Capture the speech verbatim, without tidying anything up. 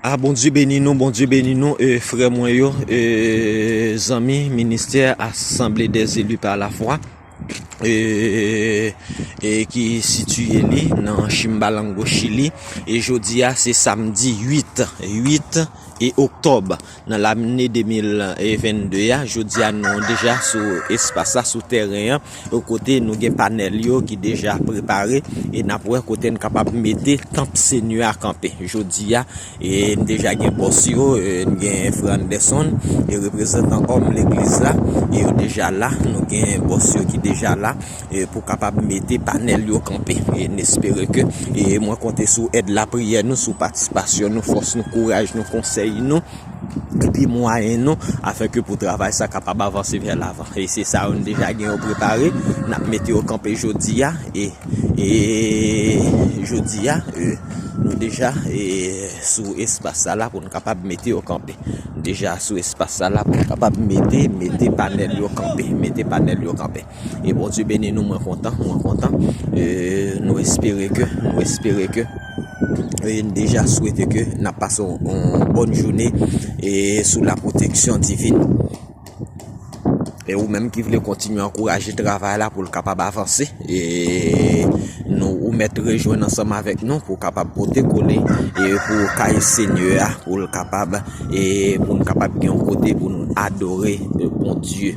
A, Bondye beni nou, Bondye beni nou, e, frè mwen yo, e, zanmi ministè Assemblée des élus par la foi, e, e ki sitiye li nan Chimbalango, Chili. E jodi a, se samdi uit, uit e oktòb nan lane de mil vennde a. Jodi a, nou deja sou espas la, sou tèren an, kote nou gen panèl yo ki deja prepare, e n ap wè kote n kapab mete tanp Senyè a kanpe. Jodi a, e n deja gen bòs yo, e n gen frè Anderson, e reprezantan òm legliz la, e yo deja la, nou gen bòs yo ki deja la, e pou kapab mete panèl yo kanpe. E n espere ke, e mwen konte sou èd lapriyè nou, sou patisipasyon nou, fòs nou, kouraj nou, konsèy nou, epi mwayen nou, afin ke pou travay sa kapab avanse vè lavan. E se sa yo n deja gen yo prepare, n ap mete yo kanpe jodi a, e, e jodi a, e, nou deja, e, sou espas sa la pou n kapab mete yo kanpe. Deja sou espas sa la pou n kapab mete, mete panèl yo kanpe, mete panèl yo kanpe. E Bondye beni nou, mwen kontan, mwen kontan. E nou espere ke, nou espere ke, e n deja swete ke n ap pase yon, yon bòn jounen, e sou la pwoteksyon divin. E ou menm ki vle kontinye ankouraje travay la pou l kapab avanse, e nou, ou mèt rejwenn ansanm avèk nou pou kapab pote kole, e pou kay Senyè a, pou l kapab, e pou n kapab gen yon kote pou nou adore, e, Bondye.